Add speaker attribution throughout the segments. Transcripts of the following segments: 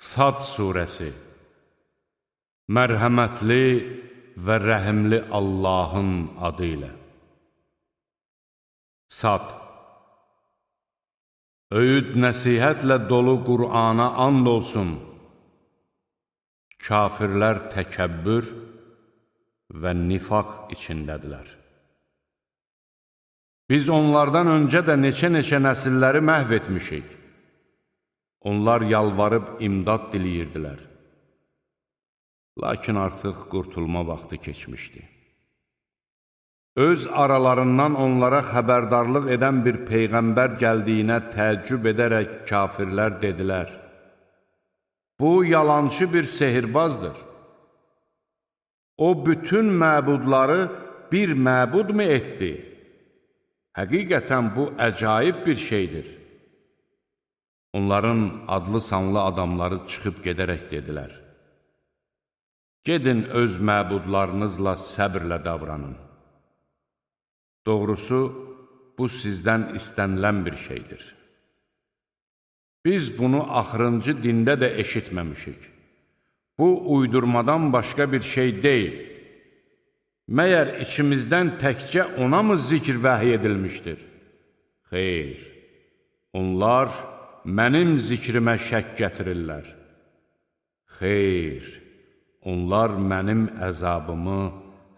Speaker 1: Sad surəsi. Mərhəmətli və rəhimli Allahın adı ilə. Sad. Öyüd nəsihətlə dolu Qur'ana and olsun. Kafirlər təkəbbür və nifaq içindədirlər. Biz onlardan öncə də neçə-neçə nəsilləri məhv etmişik. Onlar yalvarıb imdad diləyirdilər. Lakin artıq qurtulma vaxtı keçmişdi. Öz aralarından onlara xəbərdarlıq edən bir peyğəmbər gəldiyinə təəccüb edərək kafirlər dedilər: Bu yalançı bir sehirbazdır. O bütün məbudları bir məbud mu etdi? Həqiqətən bu əcaib bir şeydir. Onların adlı-sanlı adamları çıxıb gedərək dedilər: Gedin öz məbudlarınızla səbirlə davranın. Doğrusu, bu sizdən istənilən bir şeydir. Biz bunu axırıncı dində də eşitməmişik. Bu, uydurmadan başqa bir şey deyil. Məyər içimizdən təkcə ona mı zikr vəhy edilmişdir? Xeyr, onlar mənim zikrimə şək gətirirlər. Xeyr, onlar mənim əzabımı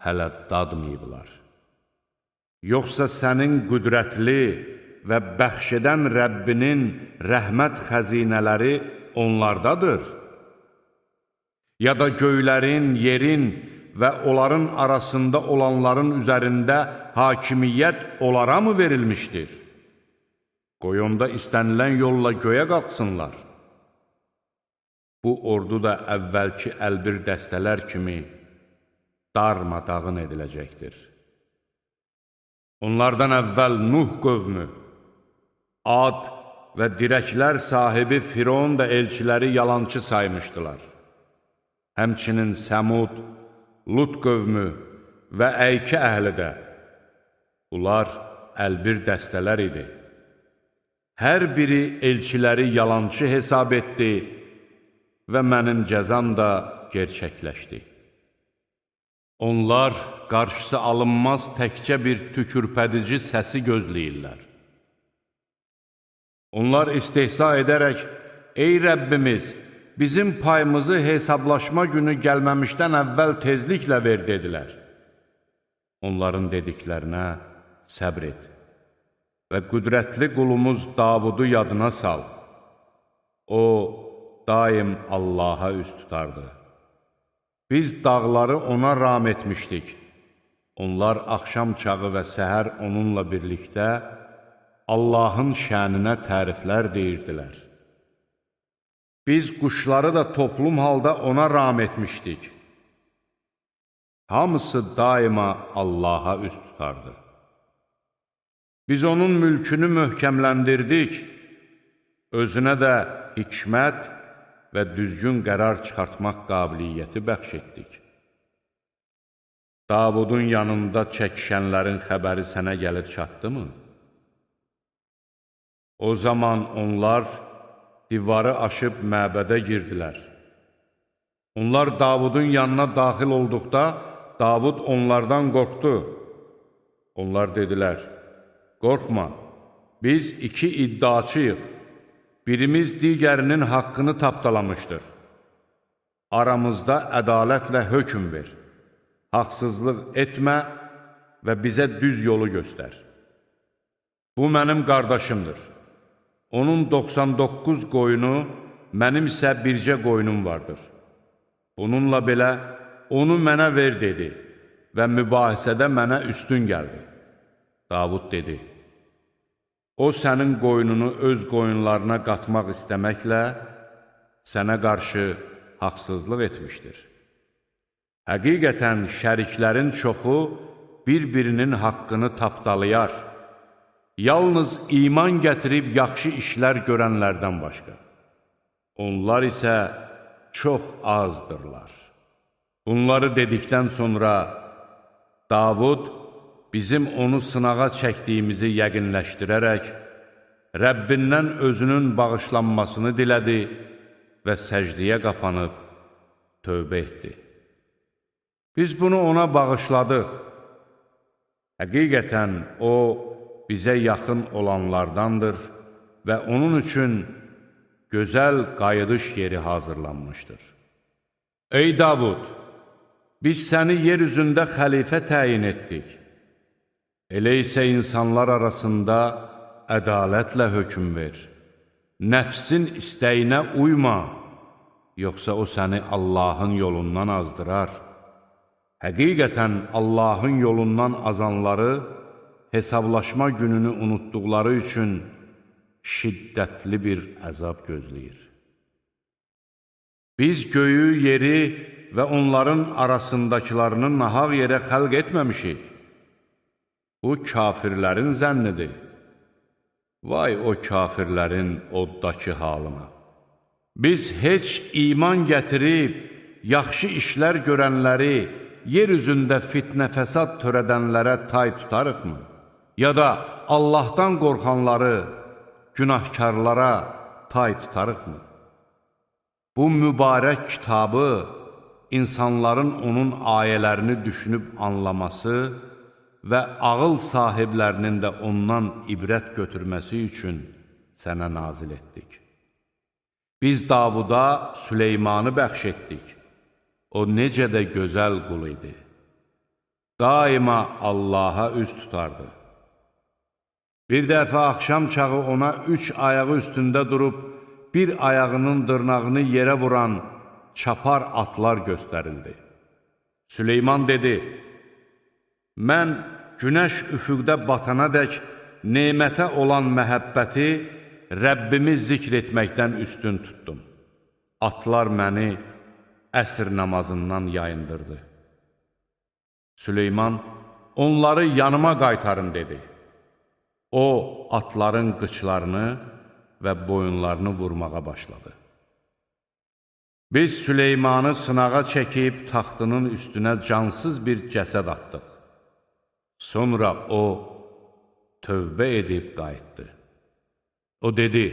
Speaker 1: hələ dadmayıblar. Yoxsa sənin qüdrətli və bəxş edən Rəbbinin rəhmət xəzinələri onlardadır? Ya da göylərin, yerin və onların arasında olanların üzərində hakimiyyət onlara mı verilmişdir? Qoy onda istənilən yolla göyə qalxsınlar. Bu ordu da əvvəlki əlbir dəstələr kimi darmadağın ediləcəkdir. Onlardan əvvəl Nuh qövmü, Ad və dirəklər sahibi Firon da elçiləri yalançı saymışdılar. Həmçinin Səmud, Lut qövmü və Əykə əhli də. Bunlar əlbir dəstələr idi. Hər biri elçiləri yalançı hesab etdi və mənim cəzam da gerçəkləşdi. Onlar qarşısı alınmaz təkcə bir tükürpədici səsi gözləyirlər. Onlar istehza edərək, ey Rəbbimiz, bizim payımızı hesablaşma günü gəlməmişdən əvvəl tezliklə ver, dedilər. Onların dediklərinə səbr et və qüdrətli qulumuz Davudu yadına sal. O, daim Allaha üz tutardı. Biz dağları ona ram etmişdik. Onlar axşam çağı və səhər onunla birlikdə Allahın şəninə təriflər deyirdilər. Biz quşları da toplum halda ona ram etmişdik. Hamısı daima Allaha üz tutardı. Biz onun mülkünü möhkəmləndirdik, özünə də hikmət və düzgün qərar çıxartmaq qabiliyyəti bəxş etdik. Davudun yanında çəkişənlərin xəbəri sənə gəlib çatdı mı? O zaman onlar divarı aşıb məbədə girdilər. Onlar Davudun yanına daxil olduqda Davud onlardan qorxdu. Onlar dedilər: Qorxma, biz iki iddiaçıyıq. Birimiz digərinin haqqını tapdalamışdır. Aramızda ədalətlə hökm ver. Haqsızlıq etmə və bizə düz yolu göstər. Bu mənim qardaşımdır. Onun 99 qoyunu, mənim isə bircə qoyunum vardır. Bununla belə onu mənə ver dedi və mübahisədə mənə üstün gəldi. Davud dedi: O sənin qoyununu öz qoyunlarına qatmaq istəməklə sənə qarşı haqsızlıq etmişdir. Həqiqətən şəriklərin çoxu bir-birinin haqqını tapdalayar. Yalnız iman gətirib yaxşı işlər görənlərdən başqa. Onlar isə çox azdırlar. Bunları dedikdən sonra Davud bizim onu sınağa çəkdiyimizi yəqinləşdirərək, Rəbbindən özünün bağışlanmasını dilədi və səcdiyə qapanıb tövbə etdi. Biz bunu ona bağışladıq. Həqiqətən o, bizə yaxın olanlardandır və onun üçün gözəl qayıdış yeri hazırlanmışdır. Ey Davud! Biz səni yer üzündə xəlifə təyin etdik. Elə isə insanlar arasında ədalətlə hökm ver. Nəfsin istəyinə uyma, yoxsa o səni Allahın yolundan azdırar. Həqiqətən Allahın yolundan azanları hesablaşma gününü unutduqları üçün şiddətli bir əzab gözləyir. Biz göyü, yeri və onların arasındakılarını nahaq yerə xəlq etməmişik. Bu, kafirlərin zənnidir. Vay o kafirlərin oddakı halına! Biz heç iman gətirib, yaxşı işlər görənləri, yer üzündə fitnə-fəsad törədənlərə tay tutarıqmı? Ya da Allahdan qorxanları, günahkarlara tay tutarıqmı? Bu mübarək kitabı insanların onun ayələrini düşünüb anlaması və ağıl sahiblərinin də ondan ibrət götürməsi üçün sənə nazil etdik. Biz Davuda Süleymanı bəxş etdik. O necə də gözəl qul idi. Daima Allaha üz tutardı. Bir dəfə axşam çağı ona 3 ayağı üstündə durub, bir ayağının dırnağını yerə vuran çapar atlar göstərildi. Süleyman dedi, mən günəş üfüqdə batana dək nemətə olan məhəbbəti Rəbbimi zikr etməkdən üstün tutdum. Atlar məni əsr namazından yayındırdı. Süleyman, onları yanıma qaytarın dedi. O, atların qıçlarını və boyunlarını vurmağa başladı. Biz Süleymanı sınağa çəkib taxtının üstünə cansız bir cəsəd atdıq. Sonra o, tövbə edib qayıtdı. O dedi,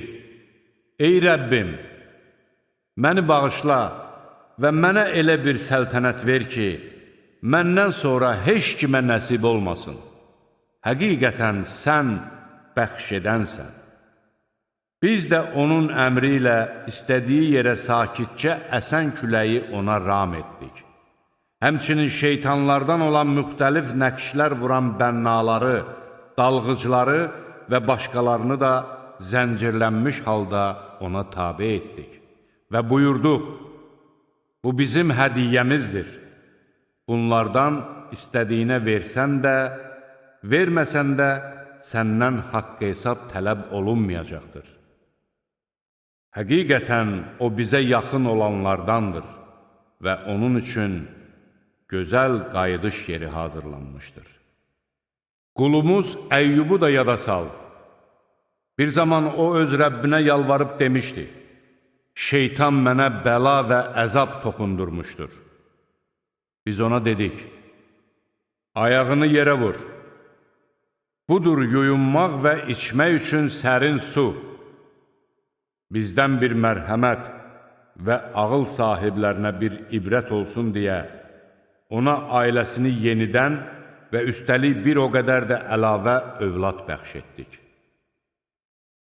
Speaker 1: ey Rəbbim, məni bağışla və mənə elə bir səltənət ver ki, məndən sonra heç kimə nəsib olmasın. Həqiqətən sən bəxş edənsən. Biz də onun əmri ilə istədiyi yerə sakitcə əsən küləyi ona ram etdik. Həmçinin şeytanlardan olan müxtəlif nəqşlər vuran bənnaları, dalğıcları və başqalarını da zəncirlənmiş halda ona tabe etdik. Və buyurduq, bu bizim hədiyyəmizdir. Bunlardan istədiyinə versən də, verməsən də səndən haqq hesab tələb olunmayacaqdır. Həqiqətən o bizə yaxın olanlardandır və onun üçün gözəl qayıdış yeri hazırlanmışdır. Qulumuz Əyyubu da yada sal. Bir zaman o öz Rəbbinə yalvarıb demişdi, şeytan mənə bəla və əzab toxundurmuşdur. Biz ona dedik, ayağını yerə vur. Budur yuyunmaq və içmək üçün sərin su. Bizdən bir mərhəmət və ağıl sahiblərinə bir ibrət olsun deyə ona ailəsini yenidən və üstəlik bir o qədər də əlavə övlad bəxş etdik.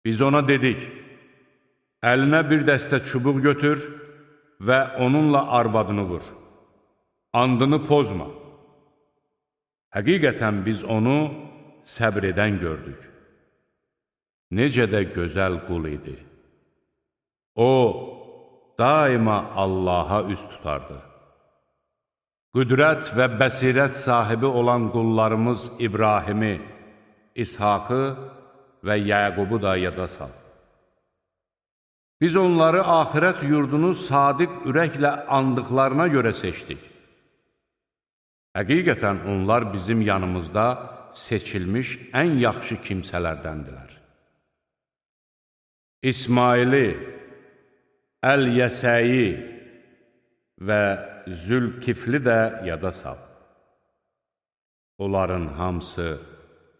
Speaker 1: Biz ona dedik, əlinə bir dəstə çubuq götür və onunla arvadını vur. Andını pozma. Həqiqətən biz onu səbr edən gördük. Necə də gözəl qul idi. O, daima Allaha üz tutardı. Qüdrət və bəsirət sahibi olan qullarımız İbrahimi, İshakı və Yəqubu da yada sal. Biz onları axirət yurdunu sadiq ürəklə andıqlarına görə seçdik. Həqiqətən onlar bizim yanımızda seçilmiş ən yaxşı kimsələrdəndirlər. İsmaili, Əl-Yəsəyi və Zülkifli də yada sal. Onların hamısı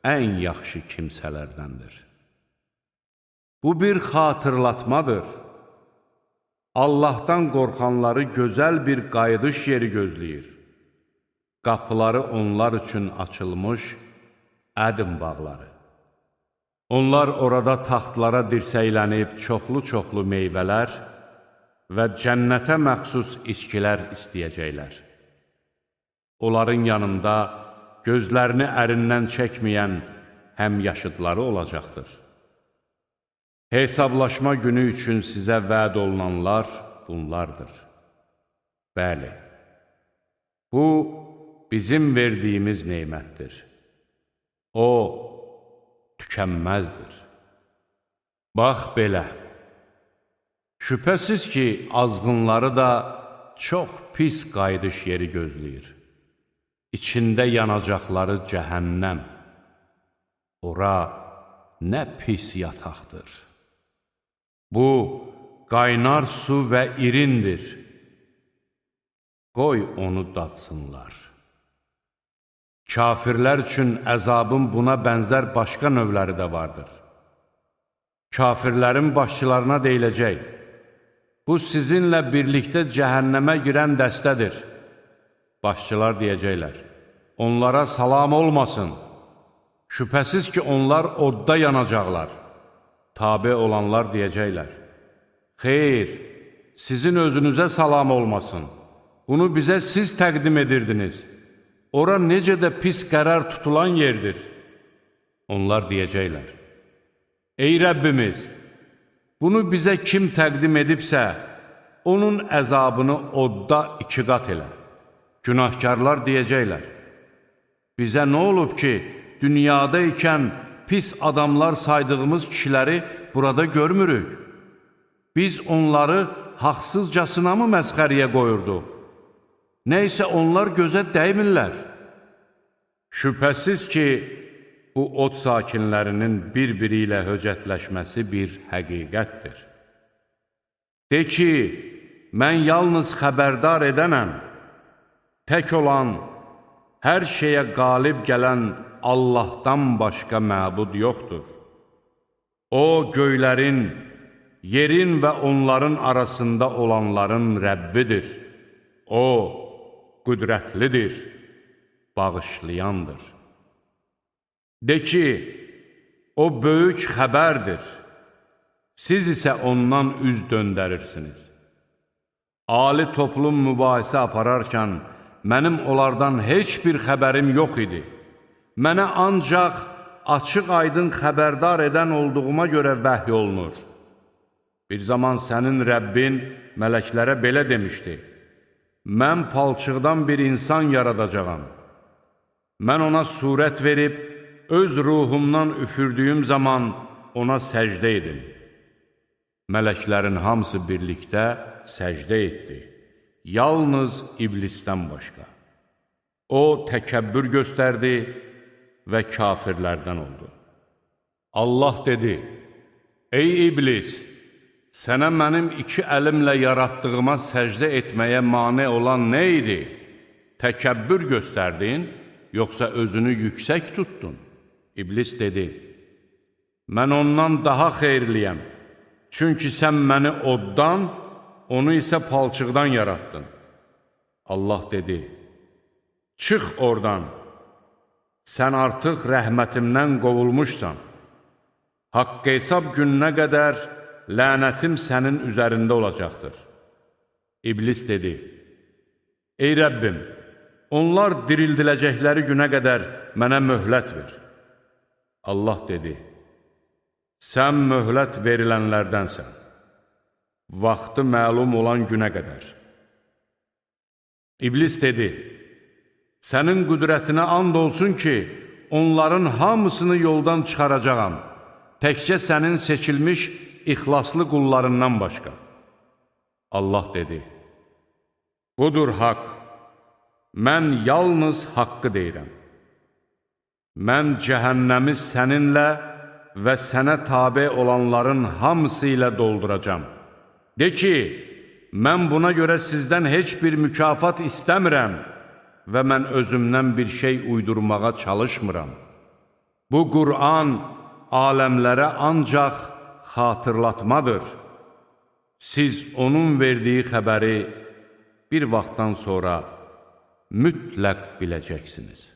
Speaker 1: ən yaxşı kimsələrdəndir. Bu bir xatırlatmadır. Allahdan qorxanları gözəl bir qayıdış yeri gözləyir. Qapıları onlar üçün açılmış Ədn bağları. Onlar orada taxtlara dirsəklənib çoxlu-çoxlu meyvələr və cənnətə məxsus içkilər istəyəcəklər. Onların yanında gözlərini ərindən çəkməyən həmyaşıdları olacaqdır. Hesablaşma günü üçün sizə vəd olunanlar bunlardır. Bəli, bu bizim verdiyimiz nemətdir. O, tükənməzdir. Bax belə, şübhəsiz ki, azğınları da çox pis qayıdış yeri gözləyir. İçində yanacaqları cəhənnəm. Ora nə pis yataqdır. Bu, qaynar su və irindir. Qoy onu dadsınlar. Kafirlər üçün əzabın buna bənzər başqa növləri də vardır. Kafirlərin başçılarına deyiləcək, bu sizinlə birlikdə cəhənnəmə girən dəstədir. Başçılar deyəcəklər, onlara salam olmasın. Şübhəsiz ki, onlar odda yanacaqlar. Tabe olanlar deyəcəklər, xeyr, sizin özünüzə salam olmasın. Bunu bizə siz təqdim edirdiniz. Ora necə də pis qərar tutulan yerdir. Onlar deyəcəklər, ey Rəbbimiz, bunu bizə kim təqdim edibsə, onun əzabını odda iki qat elə. Günahkarlar deyəcəklər, bizə nə olub ki, dünyada ikən pis adamlar saydığımız kişiləri burada görmürük. Biz onları haqsızcasına mı məsxəriyə qoyurduq? Nə isə onlar gözə dəymirlər. Şübhəsiz ki, bu od sakinlərinin bir-biri ilə höcətləşməsi bir həqiqətdir. De ki, mən yalnız xəbərdar edənəm, tək olan, hər şeyə qalib gələn Allahdan başqa məbud yoxdur. O, göylərin, yerin və onların arasında olanların Rəbbidir. O, qüdrətlidir, bağışlayandır. De ki, o böyük xəbərdir, siz isə ondan üz döndərirsiniz. Ali toplum mübahisə apararkən, mənim onlardan heç bir xəbərim yox idi. Mənə ancaq açıq-aydın xəbərdar edən olduğuma görə vəhy olunur. Bir zaman sənin Rəbbin mələklərə belə demişdi, mən palçıqdan bir insan yaradacağam. Mən ona surət verib, öz ruhumdan üfürdüyüm zaman ona səcdə edin. Mələklərin hamısı birlikdə səcdə etdi. Yalnız iblisdən başqa. O, təkəbbür göstərdi və kafirlərdən oldu. Allah dedi, ey iblis, sənə mənim iki əlimlə yaratdığıma səcdə etməyə mane olan nə idi? Təkəbbür göstərdin, yoxsa özünü yüksək tutdun? İblis dedi, mən ondan daha xeyirliyəm, çünki sən məni oddan, onu isə palçıqdan yaratdın. Allah dedi, çıx oradan, sən artıq rəhmətimdən qovulmuşsan. Haqq hesab gününə qədər lənətim sənin üzərində olacaqdır. İblis dedi, ey Rəbbim, onlar dirildiləcəkləri günə qədər mənə möhlət ver. Allah dedi, sən möhlət verilənlərdənsən, vaxtı məlum olan günə qədər. İblis dedi, sənin qüdrətinə and olsun ki, onların hamısını yoldan çıxaracağam, təkcə sənin seçilmiş ixlaslı qullarından başqa. Allah dedi, budur haqq, mən yalnız haqqı deyirəm. Mən cəhənnəmi səninlə və sənə tabe olanların hamısı ilə dolduracam. De ki, mən buna görə sizdən heç bir mükafat istəmirəm və mən özümdən bir şey uydurmağa çalışmıram. Bu Qur'an aləmlərə ancaq xatırlatmadır. Siz onun verdiyi xəbəri bir vaxtdan sonra mütləq biləcəksiniz.